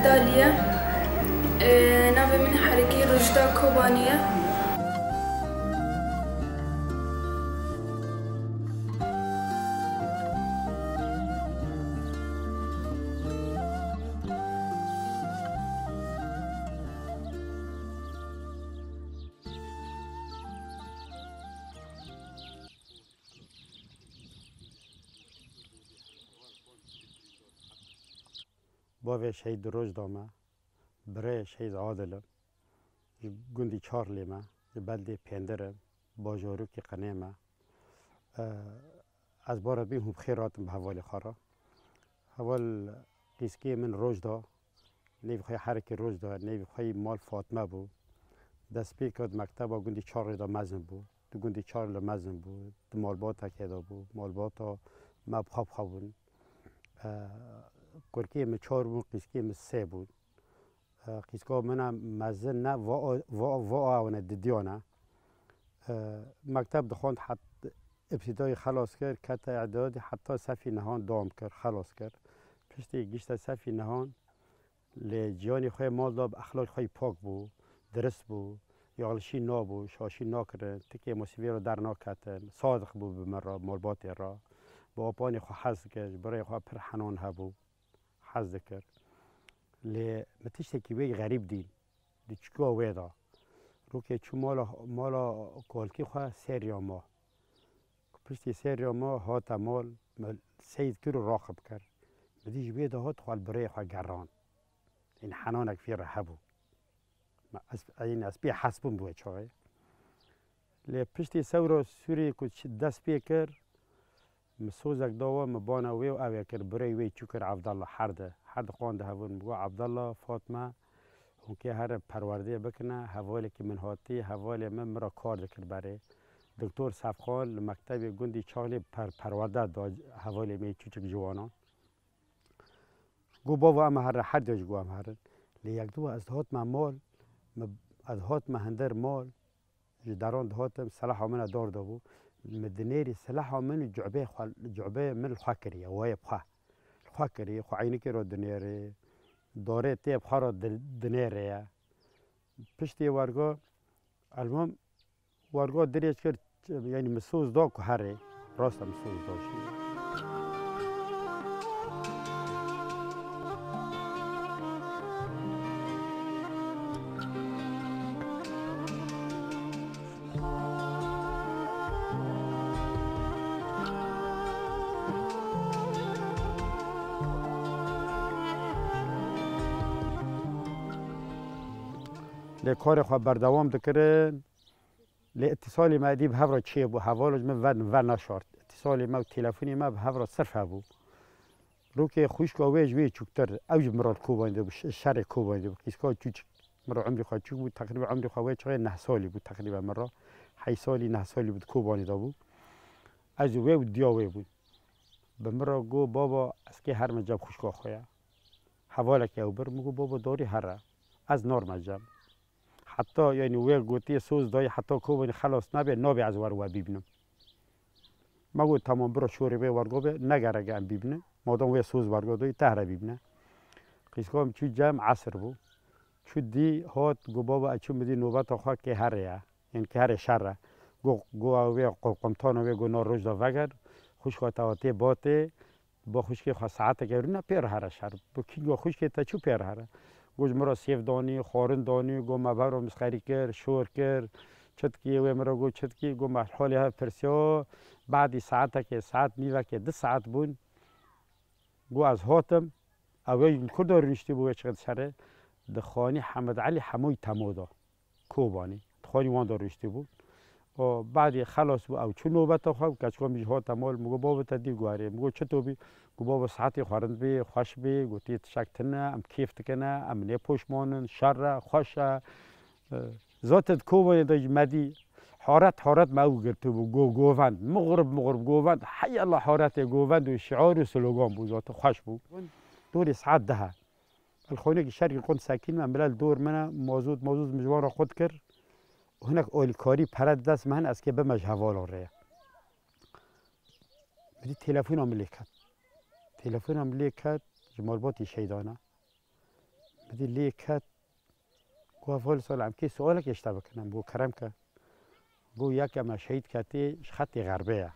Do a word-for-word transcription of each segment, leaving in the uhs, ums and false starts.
Daliye. Ee, navê min Herikî Rojda Kobanî ye. Bavê Şehîd Rojda me, birê Şehîd Adil im. Ji gundî Çarlê me, ji beldê Pêndir im, bajarokê Qinê me. Eh, ez bara bî hûn bi xêr hatim bi hevalê xwe re. Heval qîzkê min Rojda, nêvî xwe yê Herikî Rojda, nêvî xwe yê mal Fatme bû. Destpêka di mekteba gundî Çarlê de mezin bû. Di gundî Çarlê mezin bû. Di malbatekê de bû. Malbata me bi xwe bi xwe bûn. Eh, kurkê min çar bûn, qîzkê min sê bûn. Eh, qîzka min a mezin ne, va, va, va ewne didiyan e. Eh, mekteb dixwend het îbtidayî xelas kir, kete îdadî heta sefî nehan dewam kir, xelas kir. Piştî gişte sefî nehan, lê ciyanê xwe yê mal da bi exlaqê xwe yê pak bû, dirist bû, yalişî nabû, şaşî nakirin, tikê mosîvê re dernaketin, sadiq bû bi min re, malbatê re. Bi apanê xwe hez dikir, ji birayê xwe pir henan hebû. Hez dikir. Lê min tiştekî wê xerîb dîn. Di çika wê de. Rokê çû mala, mala kalkî xwe sêriya ma. Piştî sêriya ma hate mal, me seyr kir û raqib kir. Min dî ji wê de hat xwe li birê xwe gerand. Ên henanek vî re hebû. Me ez, ên ez pê hez bûm bi wê çaxê. Lê piştî sewra Sûriyê ku çi dest pê kir, min sozek da we, min bana wê û ew ê kir, birayê wê çû kir Evdalla herde. Herde qande hevûn, min got, Evdalla, Fatme, hûn kê here perwerdeyê bikine, hevalekî min hatî, hevalê min min re kar dikir berê. Doktor Sefqan li mektebê gundî Çaxlê per-, perwerde da hevalê me yê çûçik ciwanan. Got, bavo, em here, her duya ji got em herin. Lê yek du ez dihatime mal, min, ez dihatime hinder mal, ji deran dihatim, silaha min a dar dabû. Min dinêrî silaha min û cuebê xwe, cuebê min li xwe kiriye, wayê bi xwe. Li xwe kiriye, xwe eynikê re dinêrê, darê tê bi xwe re di-, dinêrê ye. Piştê wergo, elmam, Wergo dirêj kir, yanî min soz da ku herê. Rast e, min soz da jî. Lê karê xwe berdewam dikirin. Lê îtîsalê me êdî bi hev re çêbû, hevala ji min ve, ve neşart. Îtîsalê me û telefonê me bi hev re sirf hebû. Rokê xwişka wê ji wê çûktir, ew ji min re li Kobanê de bû, ş-, şerê Kobanê de bû. Qîzka çûçik, min re umrê xwe çûk bû, teqrîben umrê xwe wê çaxê neh salî bû teqrîben min re. Heyt salî, neh salî bû, di Kobanê de bû. Ez û wê û diya wê bûn. Bi min re got, baba, ez kê herime cem xwişka xwe ya. Hevalek ew bir, min got, baba, darî here. Ez narime cem. Heta, yanî wê gotiye soz dayî, heta Kobanê xelas nabe, nabe ez wer we bîbînim. Me got, tamam, biro şorê wê wergo be, ne gerek em bîbînin. Madem wê soz wergo dayî, te here bîbîne. Qîzka min çû cem, esir bû. Çû dî, hat, got, baba, ez çûm dî nobeta xwe kê here ye. Yanî kê here şer e. Got, got, wê qo-, qomtana wê got, na roj de veger. Xwişka te hatê batê. Bo xwişkê xwe saeteke rûne pê re here şer. Bo kîngo xwişkê te çû pê re here. Got, ji min re sêv danî, xwarin danî, got, me bevro misxerî kir, şor kir, çi dikî, wê min re got, çi dikî, got, me holê hev pirsiya, badî saetekê, saet nîvekê, du saet bûn. Got, ez hatim, ew ê li kur de rûniştî bû wê çiqet şerê, di xanî Hemed Elî Hemoyî Temo de. Kobanê. Dixwarî wan de rûniştî bû. O, badê xelas bû, ew çû nobeta xwe, keçika min jî hate mal, min got, babo te dî guherê. Min got, çito bî? Got, babo saetê xwe rind bê, xweş bê, got, tê tiştek tune, em kêf dikine, em nêpoşman in, şer e, xweş e. E, zaten di Kobanê de jî me dî, haret, haret me ew girtibû, go-, govend, muxrib, muxrib, govend, heyala haretê govend û şiar û slogan bû, zaten xweş bû. Dorê saet deh e. Li xonekî şerkî qund sekîn me, milel dor min e, mazût, mazût min ji wan re qut kir. Hinek alîkarî pere di dest me hin, ez kê bime ji hevalan rê. Min dî telefona min lê ket. Telefona min lê ket, ji malbatî Şeyda ne. Bi dî lê ket, got, "Hevalê Salih, em kê sualekê ji te bikin?" Em got, "Kerem ke." Got, "Yek me şehîd ketê, ji xetê xerbê ye.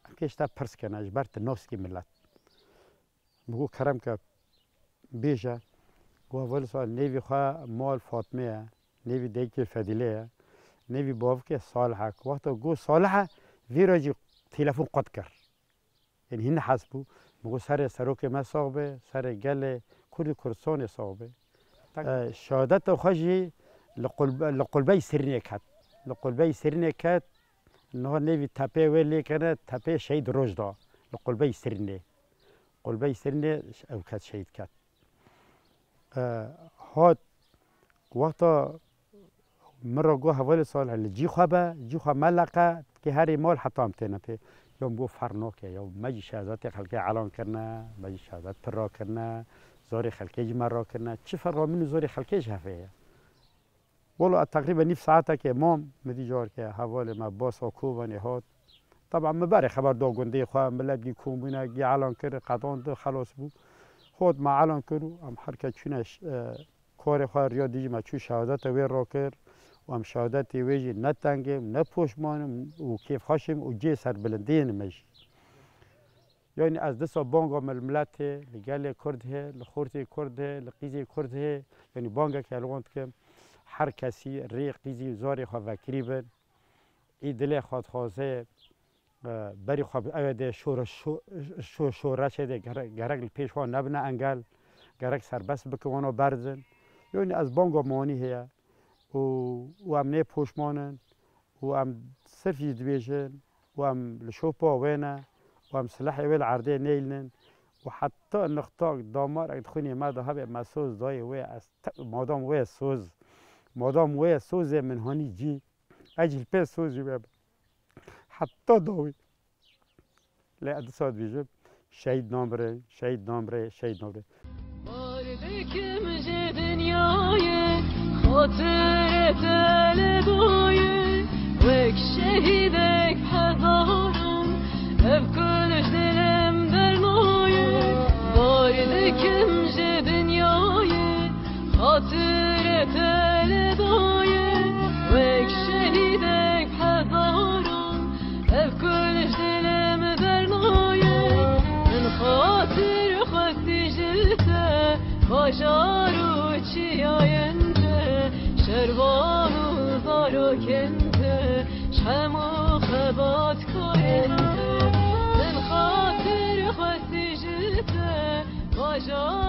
Em kê ji te pirs kene, ji ber tu naskî milet." Min got, "Kerem ke, bêje." Got, "Hevalê Salih, nêvî xwe mal Fatmê ye, nêvî dayikê Fedîlê ye, nêvî bavikê Salih e." Wexta got Salih e, vî re jî telefon qut kir. Yanî hîn hez bû. Min got, "Serê serokê me sax be, serê gelê Kurd û Kurdistanê sax be." E, şehadeta xwe jî li qul-, li qulbeyê Sirînê ket. Li qulbeyê Sirînê ket, niha nêvî tepê wê lê kene, tepê Şehîd Rojda. Li qulbeyê Sirînê. Qulbeyê Sirînê ew ket, şehîd ket. E, hat wexta min re got, "Hevalê Salih, li cî xwe be, cî xwe meleqe, kê herî mal heta em têne pê." Ya min got, "Ferq nake, ya me jî şehadetê xelkê elan kirine, me jî şehadet pir rakirine, zarê xelkê jî me rakirine. Çi ferqa min û zarê xelkê ji hev heye?" Wela ez teqrîben nîv saetekê mam, min dî careke hevalê me Basa Kovanê hat. Taban min berê xeber da gundê xwe, milet gî kom bûne, gî elan kir, qedand, xelas bû. Hat me elan kir û em her kes çûne ş-, e, karê xwe, riya dî jî me çû şehadeta wê rakir û em şehadetê wê jî ne teng im, ne poşman im û kêfxweş im û cihê serbilindiyê me jî. Yanî ez dîsa banga min li miletê, li gelê Kurd hê, li xortê Kurd hê, li qîzê Kurd hê, yanî bangekê li wan dikim, her kesî rê qîzî û zarê xwe vekirî bin. Î dilê xwe dixwaze, e, berî xwe bi ew de şora-, şo-, şo-, şoreşê de gere-, gerek li pêş wan nebine engel, gerek serbest bikin wana berzin. Yanî ez banga min wanî heye û, û em nê poşman in û em sirf jî dibêjin û em li şopa wê ne û em silehê wê li erdê nêlînin û heta nixtak damarek di xwînê me de hebe me soz dayê wê, ez te-, madam wê soz, madam wê sozê min hanî cî, ez jî li pê sozî wê bim. Heta dawî. Lê ez dîsa dibêjim, şehîd namire, şehîd namire, şehîd namire. Bar dikim ji dinyayê, xatirê te li dayê, wek şehîdek hezaran, ev kul ji dilim dernayê. Bar dikim ji dinyayê, xatirê te li dayê, wek şehîdek hezaran, ev kul ji dilim dernayê. Min xatir xwestî ji te, bajar û çiyayên te, şervan û zarokên te, ji hemû xebatkarên te. Min xatir xwestî ji te, bajar